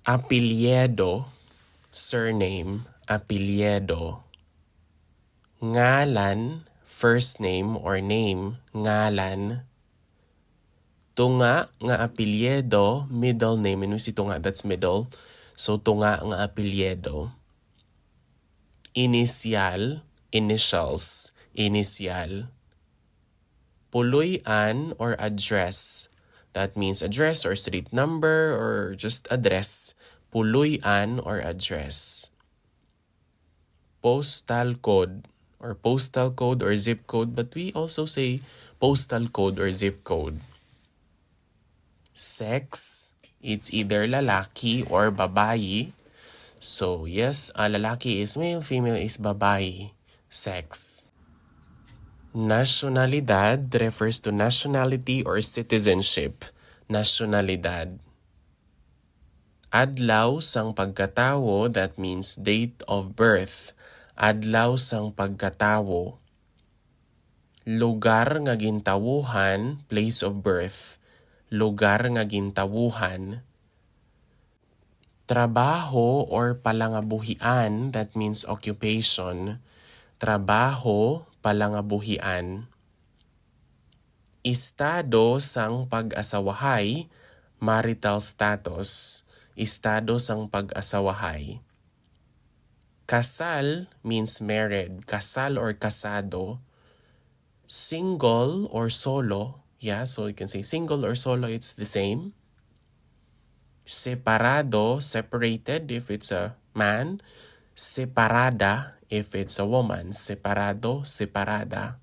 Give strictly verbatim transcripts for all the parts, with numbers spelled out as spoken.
Apelyido, surname, apelyido. Ngalan, first name or name, ngalan. Tunga nga apelyido, middle name. And we see tunga, that's middle. So, tunga nga apelyido. Inisyal, initials, inisyal. Puloy-an or address. That means address or street number or just address. Puloy-an or address. Postal code or postal code or zip code, but we also say postal code or zip code. Sex, it's either lalaki or babayi. So, yes, a lalaki is male, female is babayi. Sex. Nasyonalidad refers to nationality or citizenship. Nasyonalidad. Adlaw sang pagkatawo, that means date of birth. Adlaw sang pagkatawo. Lugar nga gintawuhan, place of birth. Lugar nga gintawuhan. Trabaho or palangabuhian, that means occupation. Trabaho, palangabuhian. Estado sang pag-asawahay, marital status. Estado sang pag-asawahay. Kasal means married. Kasal or kasado. Single or solo. Yeah, so you can say single or solo, it's the same. Separado, separated if it's a man. Separada if it's a woman. Separado, separada.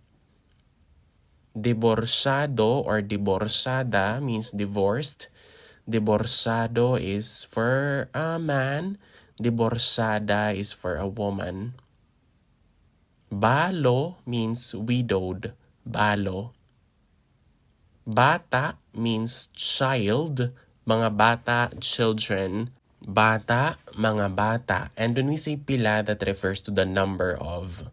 Diborsyado or diborsyada means divorced. Diborsyado is for a man. Diborsyada is for a woman. Balo means widowed. Balo. Bata means child. Mga bata, children. Bata, mga bata. And when we say pila, that refers to the number of.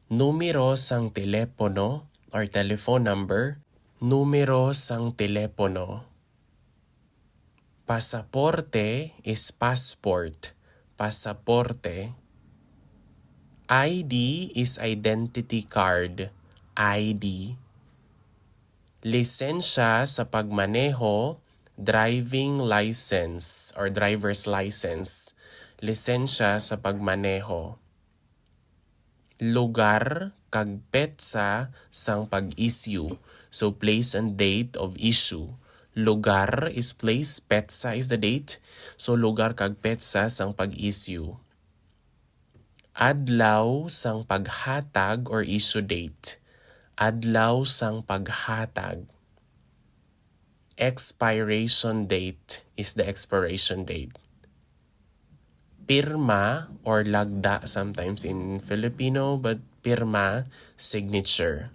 Numero sang telepono or telephone number. Numero sang telepono. Pasaporte is passport. Pasaporte. I D is identity card. I D. Lisensya sa pagmaneho, driving license or driver's license. Lisensya sa pagmaneho. Lugar kag petsa sang pag-issue. So, place and date of issue. Lugar is place, petsa is the date. So, lugar kag petsa sang pag-issue. Adlaw sang paghatag or issue date. Adlaw sang paghatag. Expiration date is the expiration date. Pirma or lagda sometimes in Filipino, but pirma, signature.